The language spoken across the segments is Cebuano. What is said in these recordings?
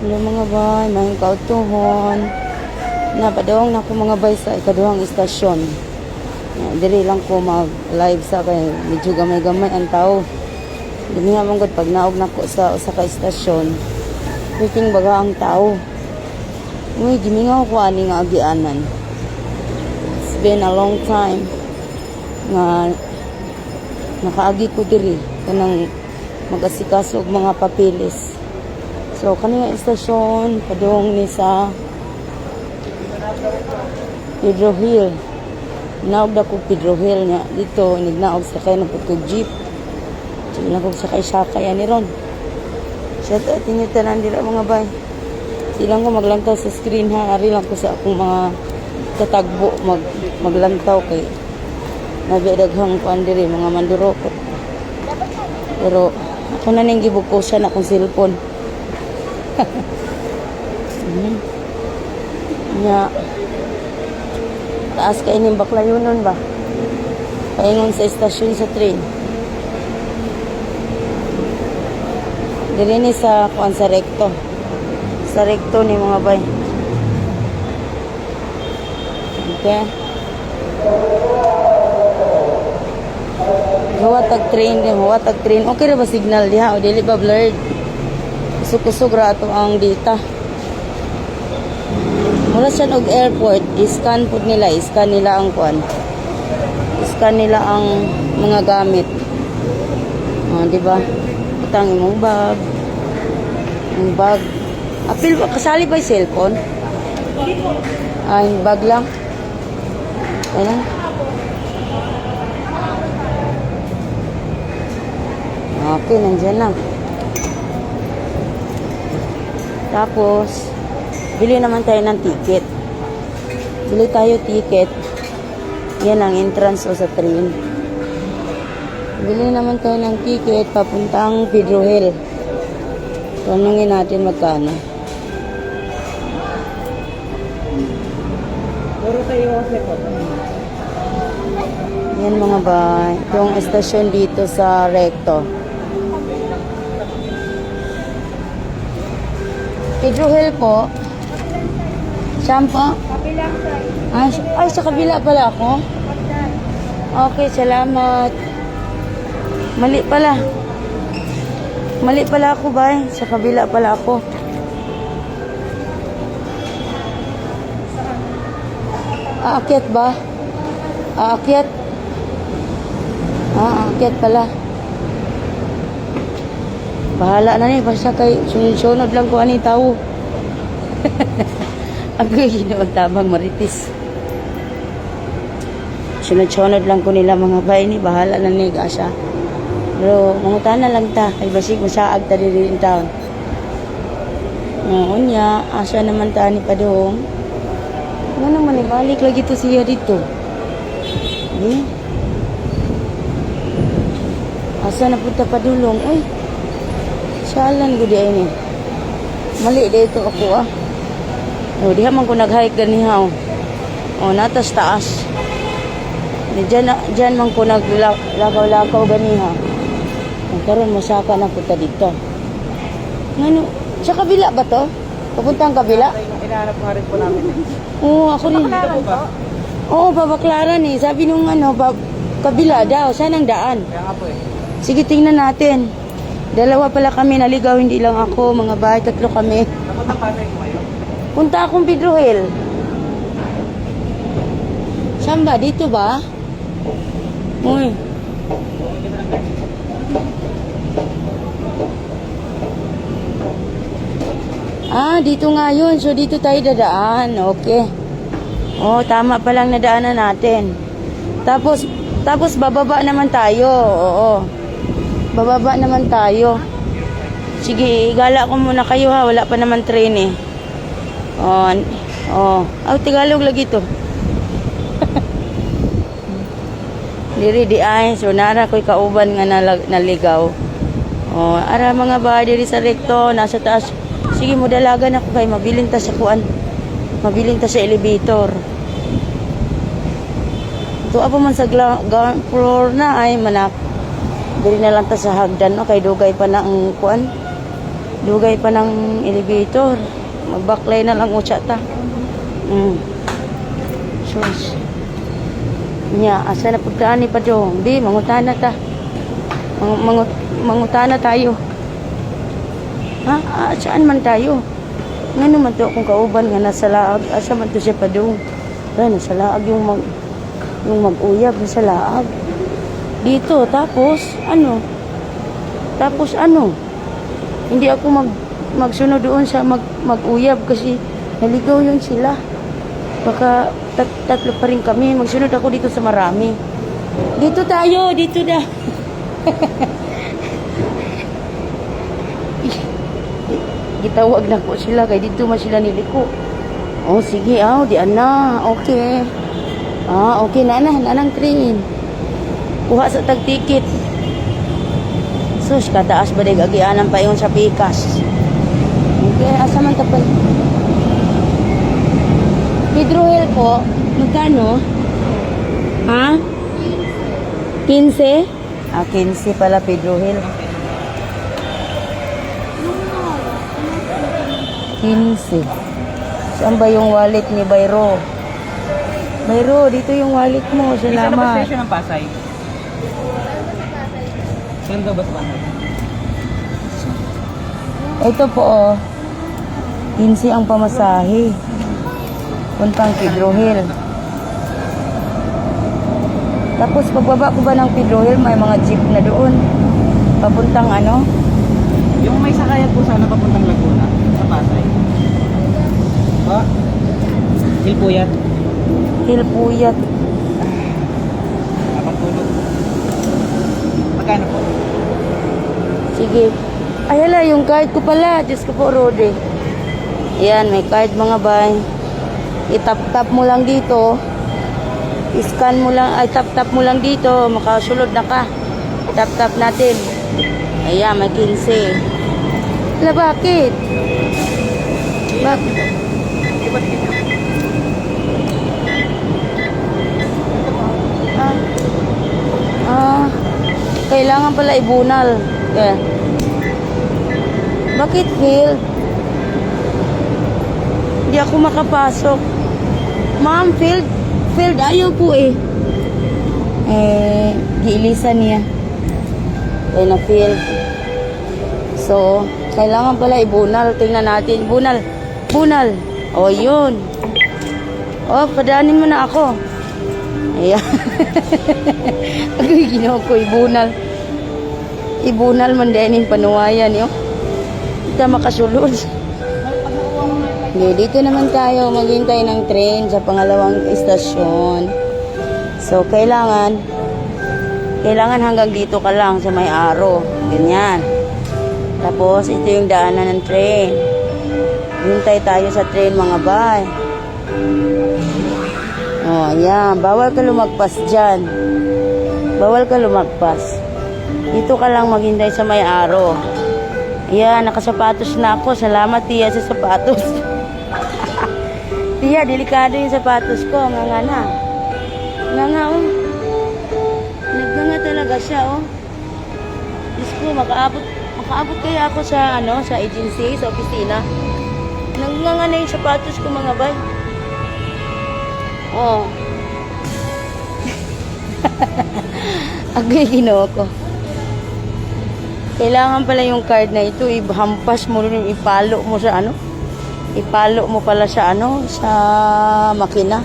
Hello, mga bay, maayong kaudtohon. Napadong na ko, mga bay, sa ikaduhang istasyon. Ya, diri lang ko mag live sa kay medyo gamay-gamay ang tao. Dili nga man gud pag naog nako sa usa ka istasyon. Freaking baga ang tao. Uy, gimingaw ko ani nga agianan. It's been a long time nga nakaagi ko diri kanang mag-asikaso og mga papeles. So, kani nga istasyon, padung ni sa Pedro Gil. Naog na ko Pedro Gil niya. Dito, nignaog sa kay na kog jeep. Sige lang kog sakay-sakay ani ron. Shout out inyo tanan dira, mga bay. Silang ko maglantaw sa screen ha. Ari lang ko sa akong mga katagbo maglantaw kay nabi daghang kuan diri, mga mandurokot. Pero ako na ning gibukusan akong cellphone. Nya taas kay ning Baclayonon ba? Paingon sa istasyon sa train. Diri ni sa kuan, sa Recto. Sa Recto ni, mga bay. Okay. Huwat tag train din, huwat tag train. Okay ra ba signal diha o dili ba blurred? Kusog-kusog ra ato ang data. Mura siya og airport, i-scan pud nila, i-scan nila ang kuan. I-scan nila ang mga gamit. Ah, di ba? Butang imong bag. Ang bag. Apil ba kasali ba yung cellphone? Ah, yung bag lang. Ayan. Okay, nandyan na. Tapos, bili naman tayo ng ticket. Bili tayo ticket. Yan ang entrance o sa train. Bili naman tayo ng ticket papuntang Pedro Gil. Tanungin natin magkano. Puro tayo sa po. Yan, mga bay. Itong estasyon dito sa Recto. Pedro Gil po. Saan po? Kabilang side. Ay, ay, sa kabila pala ako. Okay, salamat. Mali pala. Mali pala ako, bay. Sa kabila pala ako. Aakyat ba? Aakyat? Ah, aakyat pala. Bahala na ni. Basta kay sunod-sunod lang ko ani tao. Ang ginoon tabang maritis. Sunod-sunod lang ko nila, mga bay ni. Bahala na ni asa. Pero mangutana lang ta kay basig masaag ta diri in town. Oo nya, asa naman ta ni padung. Nga naman ibalik lagi to siya dito. Eh? Asa na punta padulong? Uy. Sialan gud ay ni. Mali dito ako ah. Oh, diha man ko nag-hike ganiha oh. Oh, natas taas. Di diyan diyan man ko naglakaw-lakaw ganiha. Ang karon masaka na punta dito. Ngano, sa kabila ba to? Papuntang kabila? Hinahanap nga rin po namin. Oo, ako rin. Dito po ba? Oo, babaklaran eh. Sabi nung ano, kabila daw. Saan ang daan? Kaya nga po eh. Sige, tingnan natin. Dalawa pala kami naligaw, hindi lang ako. Mga bahay, tatlo kami. Napunta Pasay po kayo? Punta akong Pedro Gil. Saan ba? Dito ba? Uy. Ah, dito nga yun. So, dito tayo dadaan. Okay. Oh, tama palang nadaanan natin. Tapos bababa naman tayo. Oo. Bababa naman tayo. Sige, igala ko muna kayo ha. Wala pa naman train eh. Oh, oh. Aw, Tagalog lagi to. Diri di ay, so nara ko'y kauban nga naligaw. Oh, ara, mga bahay diri sa Recto, nasa taas. Sige, mo dalagan ako kay mabilin ta sa kuan. Mabilin ta sa elevator. Ito pa man sa ground floor na ay manak. Diri na lang ta sa hagdan no kay dugay pa na ang kuan. Dugay pa ng elevator. Magbaklay na lang utsa ta. Sus. Nya, asa na pagkaan ni Padong? Di, mangutana ta. Mangutana tayo. Ha? Ah, saan man tayo? Ngano man to akong kauban nga nasa laag? Asa man to siya Padong? Ay, nasa laag yung mag-uyab nasa laag. Dito, tapos, ano? Tapos ano? Hindi ako magsunod doon sa mag-uyab kasi naligaw yun sila. Baka tatlo pa rin kami. Magsunod ako dito sa marami. Dito tayo, dito na. Gitawag na ko sila kay dito man sila niliko. Oh, sige, ah, di ana. Okay. Ah, okay na na, nanang train. Kuha sa tag ticket. Sus, kataas ba dig agianan pa yon sa pikas. Okay, asa man tapal? Pedro Hill po, magkano? Ha? 15? Ah, 15 pala Pedro Hill. 15. Saan ba yung wallet ni Bayro? Bayro, dito yung wallet mo. Saan na ba Salamat. station ng Pasay? Saan daw ba sa Pasay? Ito po, oh. 15 ang pamasahe. Puntang Pedro Hill. Tapos pagbaba ko ba ng Pedro Hill, may mga jeep na doon. Papuntang ano? Yung may sakayan po sana papuntang Laguna, sa Pasay. Ba? Hilpuyat. Hilpuyat. Kapagtulog. Magkano po? Sige. Ay, hala, yung card ko pala. Diyos ko po, Rode. Ayan, may card, mga bay. I-tap-tap mo lang dito. I-scan mo lang, ay tap-tap mo lang dito. Makasulod na ka. Tap-tap natin. Ayan, may 15. Hala, bakit? Bakit? Hindi ba ticket nyo? Ah. Ah. Kailangan pala ibunal. Eh. Bakit, Phil? Hindi ako makapasok. Ma'am, Phil, Phil, ayaw po eh. Eh, giilisan niya. Eh, na Phil. So, kailangan pala ibunal. Tingnan natin. Bunal. Bunal. O, yun. Oh, padaanin mo na ako. Ayan. Agoy, ginawa ko, ibunal. Ibunal man din yung panuwayan, yo. Kita makasulod. Hindi, dito naman tayo maghintay ng train sa pangalawang istasyon. So, kailangan hanggang dito ka lang sa may aro. Ganyan. Tapos, ito yung daanan ng train. Hintay tayo sa train, mga bay. Oh, ayan. Bawal ka lumagpas dyan. Bawal ka lumagpas. Dito ka lang maghintay sa may aro. Ayan, nakasapatos na ako. Salamat, Tia, sa sapatos. Tia, delikado yung sapatos ko. Nga nga na. Nga nga, oh. Nagnganga talaga siya, oh. Diyos ko, makaabot kaya ako sa, ano, sa agency, sa opisina. Nangnganga na yung sapatos ko, mga bay. Oh. Agay, ginoo ko. Kailangan pala yung card na ito, ihampas mo rin, ipalo mo sa ano. Ipalo mo pala sa ano, sa makina.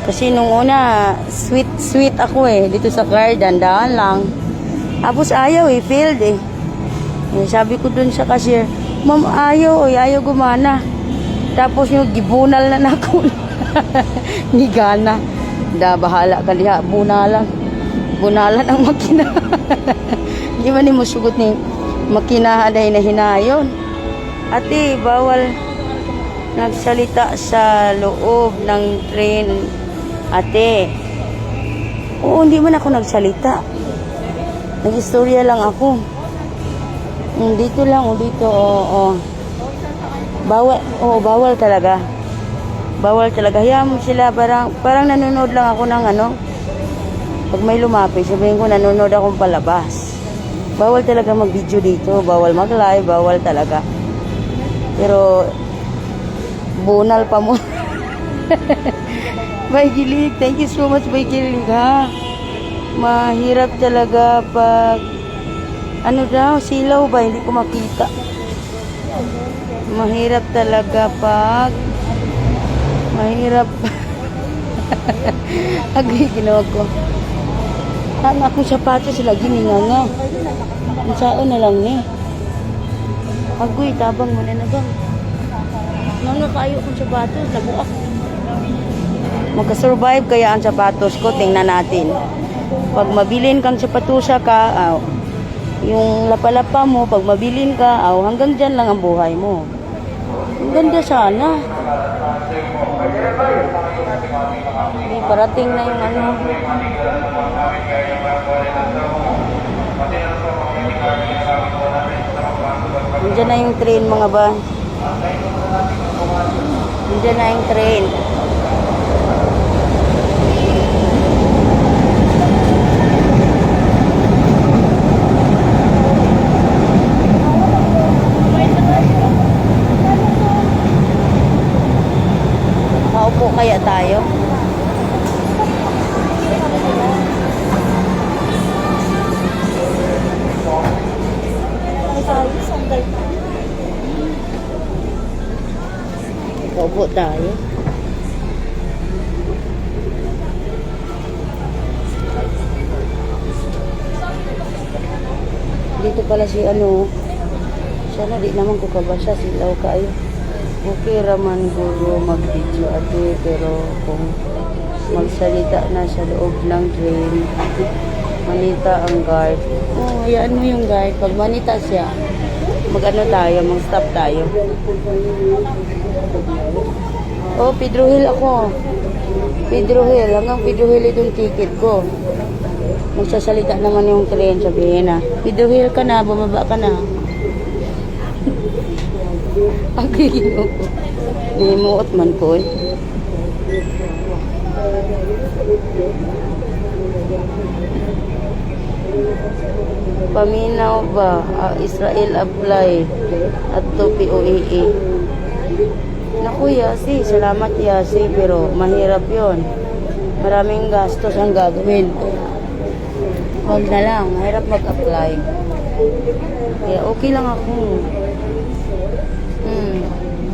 Kasi nung una, sweet, sweet ako eh. Dito sa card, dandahan lang. Tapos ayaw eh, failed eh. Eh, sabi ko dun sa cashier, "Ma'am, ayaw, eh, ayaw gumana." Tapos yung gibunal na nako. Ni gana. Da, bahala ka diha, bunalan. Bunalan ang makina. Di ba ni mo sugot ni makina dahil na hinayon. Ate, bawal nagsalita sa loob ng train. Ate. Oo, hindi man ako nagsalita. Nag-istorya lang ako. Dito lang, oh, dito, oo, oo. Bawal, oo, bawal talaga. Bawal talaga. Hayaan mo sila, parang nanonood lang ako ng ano. Pag may lumapit, sabihin ko, nanonood akong palabas. Bawal talaga mag-video dito, bawal mag-live, bawal talaga. Pero bunal pa mo. Bye, Gilig. Thank you so much, Bye, Gilig, ha? Mahirap talaga pag ano daw, silaw ba? Hindi ko makita. Mahirap talaga pag mahirap. Agay, ginawa ko. Ano akong sapatos lagi ni nga nga. Ang sao na lang ni. Agoy, tabang mo na na bang. Nga nga kayo akong sapatos, labuak. Magka-survive kaya ang sapatos ko, tingnan natin. Pag mabilin kang sapatusa ka, aw, yung lapalapa mo, pag mabilin ka, aw, hanggang dyan lang ang buhay mo. Ang ganda sana. Hindi, parating na yung ano. Nandiyan na yung train, mga ba? Nandiyan na yung train. Maupo kaya tayo? Maupo tayo. Dito pala si ano, sana di naman ko kabasa, silaw kayo. Okay raman guro mag-video ate, pero kung magsalita na sa loob ng train, manita ang guard. Oh, hayaan mo yung guard. Pag manita siya, mag-ano tayo, mag-stop tayo. Oh, Pedro Hill ako. Pedro Hill. Hanggang Pedro Hill itong ticket ko. Magsasalita naman yung train, sabihin na, "Pedro Hill ka na, bumaba ka na." Ang ginoo ko. Nimuot man ko eh. Paminaw ba? Ah, Israel apply at to POEA. Naku, Yasi. Salamat, Yasi. Pero mahirap yon. Maraming gastos ang gagawin. Huwag na lang. Mahirap mag-apply. Kaya okay lang ako.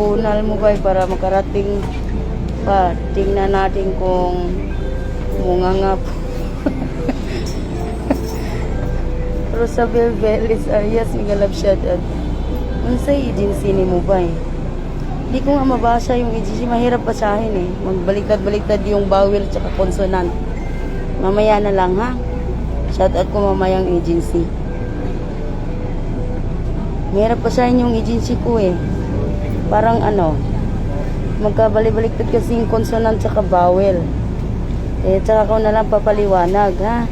Bunal mo ba para makarating pa. Tingnan natin kung munganga po. Rosabel Velez Arias, mega love shout out. Unsay agency ni mo ba eh? Hindi ko nga mabasa yung agency. Mahirap basahin eh. Magbaliktad-baliktad yung vowel tsaka consonant. Mamaya na lang ha. Shout out ko mamayang agency. Mahirap basahin yung agency ko eh. Parang ano, magkabali-baliktad kasi yung consonant tsaka vowel. Eh, tsaka ko na lang papaliwanag ha.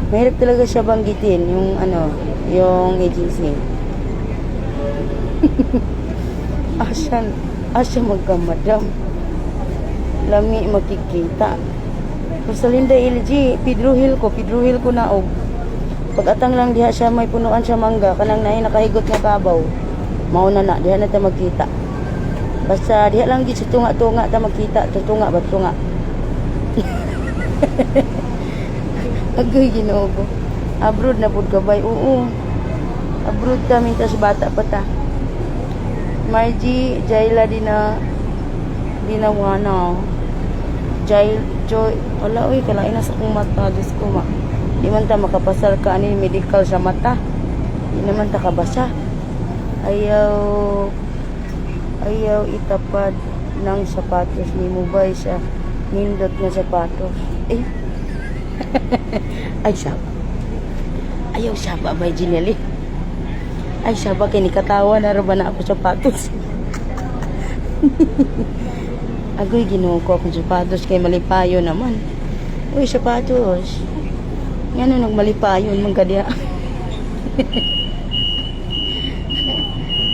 Mahirap talaga siya banggitin yung ano, yung agency. Asya, asya magkamadam. Lami makikita. Rosalinda LG, Pedro Hill ko na og. Pag-atang lang diha siya may punuan siya mangga kanang naay nakahigot nga kabaw. Mao na na diha na ta magkita. Basta diha lang gid sa tunga-tunga ta magkita, tutunga ba tunga. Agoy, Ginoo ko. Abroad na pud ka bay. Oo. Abroad kami tas bata pa ta. Margie, Jaila dina dinawana. Jail Joy, wala oy, kalain na sa akong mata, Diyos ko ma. Di man ta makapasar ka ani medical sa mata. Di naman ta kabasa. Ayaw ayaw itapad ng sapatos ni Mubay sa nindot nga sapatos. Eh. Ay, saba. Ayaw saba ba, Ginelli? Ay, saba, kinikatawa na ra ba na ako sapatos? Agoy, Ginoo ko akong sapatos kay malipayo naman. Uy, sapatos. Ngano nagmalipayon man ka diha?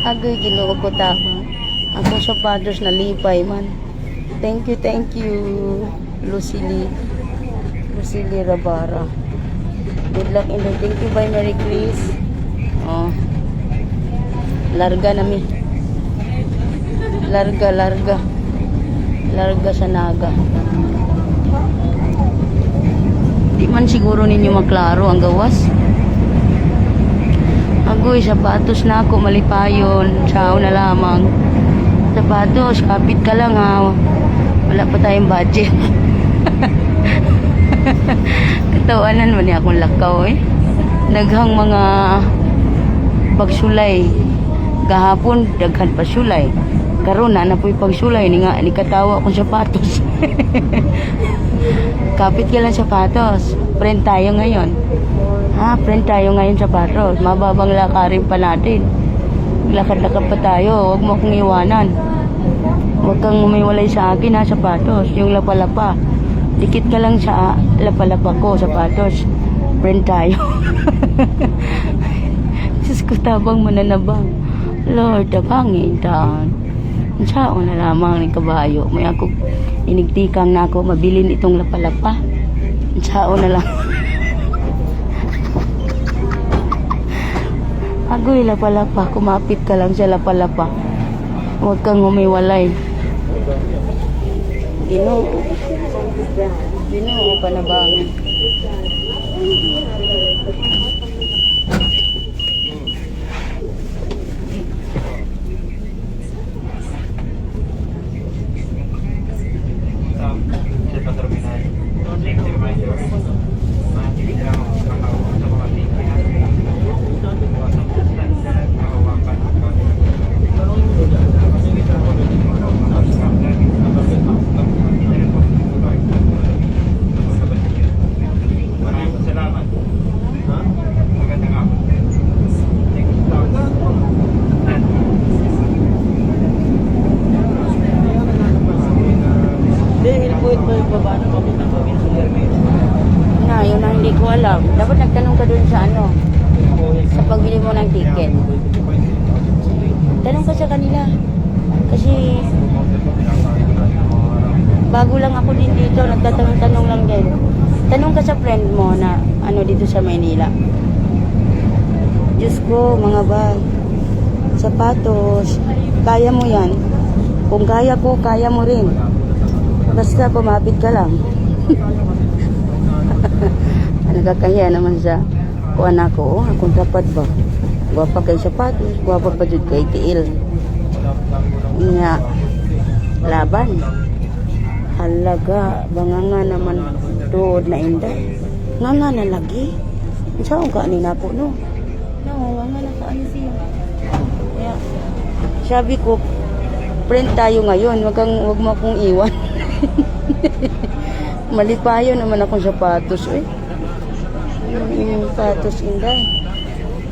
Agoy, Ginoo ko tama. Akong sapatos nalipay man. Thank you, thank you, Lucily. Lucily Rabara. Good luck and thank you. Bye, Merry Chris. Oh. Larga na mi. Larga, larga. Larga sa Naga. Di man siguro ninyo maklaro ang gawas. Agoy, sapatos na ako, malipayon. Ciao na lamang. Sapatos, kapit ka lang ha. Wala pa tayong budget. Katawanan man niya akong lakaw eh. Daghang mga pagsulay. Gahapon, daghan pa sulay. Karon na na po'y pagsulay. Ni nga, ni katawa akong sapatos. Kapit ka lang sapatos. Friend tayo ngayon. Ha, friend tayo ngayon sapatos. Mababang lakarin pa natin. Lakad-lakad pa tayo. Huwag mo akong iwanan. Huwag kang umiwalay sa akin ha, sapatos. Yung lapa-lapa. Dikit ka lang sa lapa-lapa ko, sapatos. Friend tayo. Diyos ko, tabang mananabang. Lord, tabangin taon. Unsaon na lamang ni kabayo. May ako inigtikang na ako, mabilin itong lapa-lapa. Unsaon na lang. Agoy, lapa-lapa. Kumapit ka lang sa lapa-lapa. Huwag kang humiwalay. Ginoo. Ginoo, panabangan. Maraming salamat. Magandang hapon. Next stop. Hindi, Hillpoint ba yung baba na papuntang Robinson Hermes? Na, yun ang hindi ko alam. Dapat nagtanong ka dun sa ano, sa pagbili mo ng ticket. Tanong ka sa kanila. Kasi bago lang ako din dito, nagtatanong-tanong lang din. Tanong ka sa friend mo na ano dito sa Maynila. Diyos ko, mga bay. Sapatos, kaya mo yan. Kung kaya ko, kaya mo rin. Basta kumapit ka lang. Nagkakahiya naman siya. Kuan ako, oh, akong dapat ba? Gwapa kay sapatos, gwapa pa jud kay tiil. Nga, laban. Halaga, banganga naman tuod na inday. Nga nga na lagi. Unsa ka ani nako no? No, nga na ka ani siya. Kaya, sabi ko, friend tayo ngayon, wag mo akong iwan. Malipayo naman akong sapatos eh. Yung sapatos inday.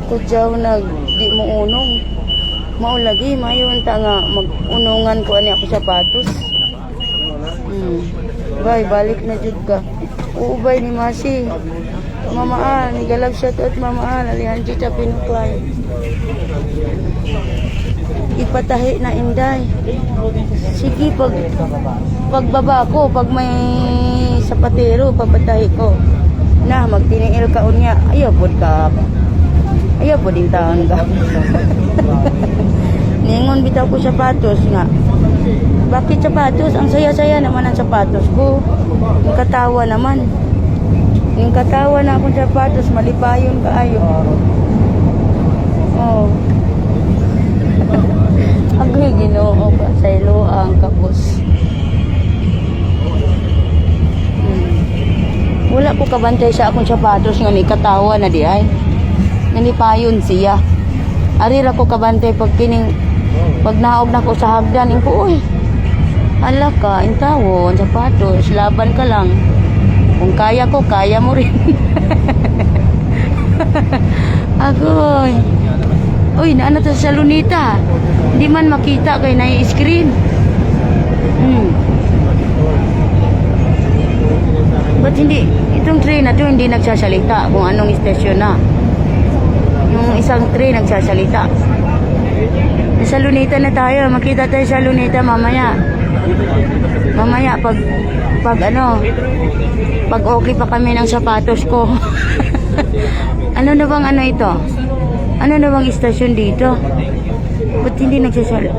Kudyaw nag di mo unong. Mao lagi mayon ta nga mag-unungan ko ani ako sapatos. Bay, balik na jud ka. Oo, bay ni Masi. Mama Al, nigalag shout out Mama Al, Alejandro sa Pinuklay. Ipatahi na inday. Sige, pagbaba ko, pag may sapatero, papatahi ko. Na, magtiniil ka unya. Ayaw pod ka. Ayaw pod din taon ka. Ningon bitaw ko sapatos nga. Bakit sapatos? Ang saya-saya naman ang sapatos ko. Yung katawa naman. Yung katawa na akong sapatos, malipayon kaayo. Oh. Agoy, Ginoo ka sa ilo ang kapos. Wala ko kabantay sa akong sapatos nga ni katawa na di ay. Nanipayon siya. Ari ra ko kabantay pag kining pag naog na ko sa hagdan ingko uy. Hala ka, intawo, ang sapatos, laban ka lang. Kung kaya ko, kaya mo rin. Agoy. Uy, naano to sa Lunita? Hindi man makita kay na-screen. Ba't hindi? Itong train na to hindi nagsasalita kung anong istasyon na. Yung isang train nagsasalita. Sa Lunita na tayo. Makita tayo sa Lunita mamaya. Mamaya pag ano, pag okay pa kami ng sapatos ko. Ano na bang ano ito? Ano na bang istasyon dito? Ba't hindi nagsasal?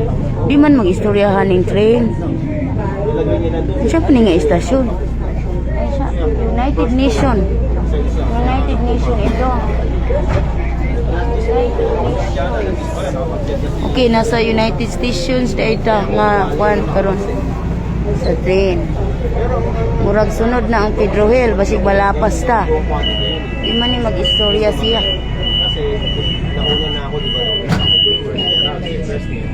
Di man mag-istoryahan ng train. Siya pa nga istasyon. Ay, siya. United Nation. United Nation ito. United Nations. Okay, nasa United Stations na ito nga kwan karon sa train. Murag sunod na ang Pedro Hill, basig malapas ta. Di man ni mag-istorya siya. Kasi nauna na ako, di ba? Nauna na ako. First name.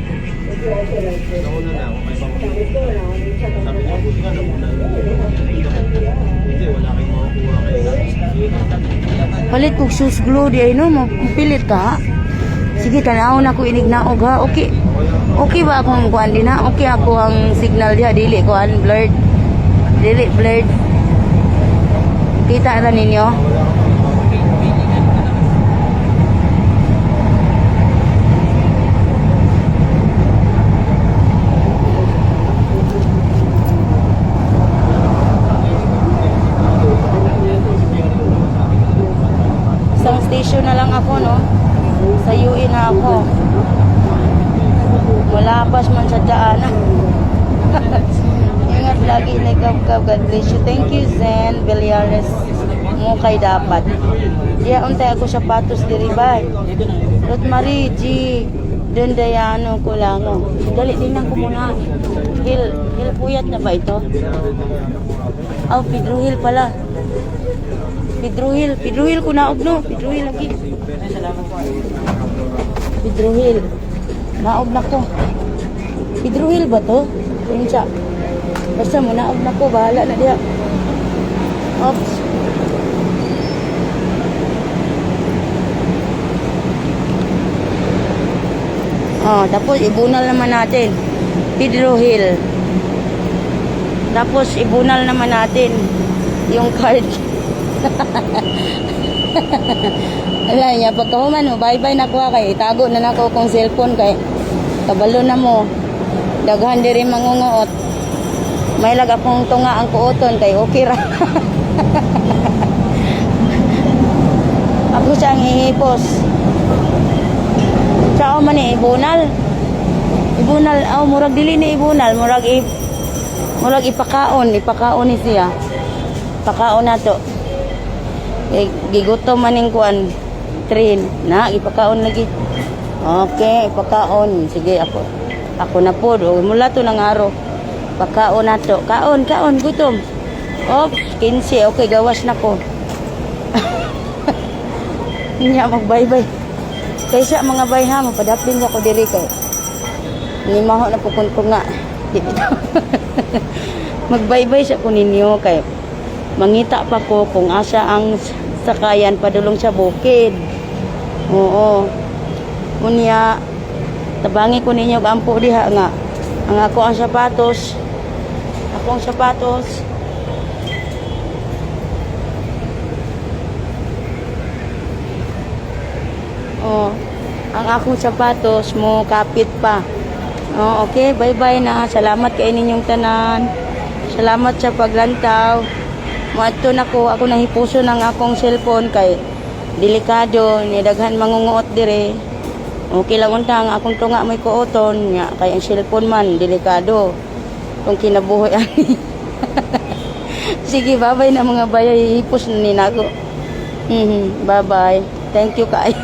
Nauna na ako. Kay Bang. Sabi niya, buti ka nauna. Hindi, wala kayong makukuha kayo. Palit kog shoes glue di ay no, mapilit ka ha. Sige, tanaw na ko inignaog ha. Okay. Okay ba akong kuan din ha? Okay ako ang signal diha dili ko an blurred. Dili blurred. Kita ra ninyo? Isang station na lang ako, no? Sa UE na ako. Malapas man sa daan. Ingat lagi na Kab. God bless you. Thank you, Zen Villares. Mukay dapat. Diya, untay ako sapatos diri ba? Ruth Marie G. Dendayano Kulango. Dali din lang ko muna. Hill, Hill Puyat na ba ito? Oh, Pedro Hill pala. Pedro Hill. Pedro Hill ko naog no. Pedro Hill lagi. Pedro Hill. Naog na ko. Pedro Hill ba to? Unsa? Basta mo naog na ko. Bahala na diha. Oops. Oh, tapos ibunal naman natin. Pedro Hill. Tapos ibunal naman natin yung card. Ala niya, pagkahuman mo, bye-bye na kuha kay itago na nako kong cellphone kay kabalo na mo. Daghan diri mangunguot. May lag akong tunga ang kuoton kay okay ra. Ako siya ang ihipos. Sao man ni ibunal. Ibunal, aw murag dili ni ibunal, murag ipakaon, ipakaon ni siya. Pakaon nato. Eh, gigutom man ning kuan train na ipakaon lagi. Okay, ipakaon. Sige ako. Ako na po. O, mula to ng araw. Pakaon nato. Kaon, kaon, gutom. Oops, 15. Okay, gawas na ko. Niya mag-bye-bye. Kaysa mga bay ha, mapadapin ako diri kay. Ni maho na po kun nga. Di bitaw. Mag-bye-bye sa ko ninyo kay mangita pa ko kung asa ang sakayan padulong sa bukid. Oo. Unya tabangi ko ninyo og ampo diha nga ang ako ang sapatos. Ako ang sapatos. Oh, ang akong sapatos mo kapit pa. Oh, okay, bye-bye na. Salamat kay ninyong tanan. Salamat sa paglantaw. Moadto na ko, ako nahipuso ng akong cellphone kay delikado ni daghan mangunguot dire. Okay lang unta ang akong tunga may kuoton nya kay ang cellphone man delikado. Kung kinabuhi ani. Sige, bye-bye na mga bayo, hipos na ni nako. Bye-bye. Thank you kaayo.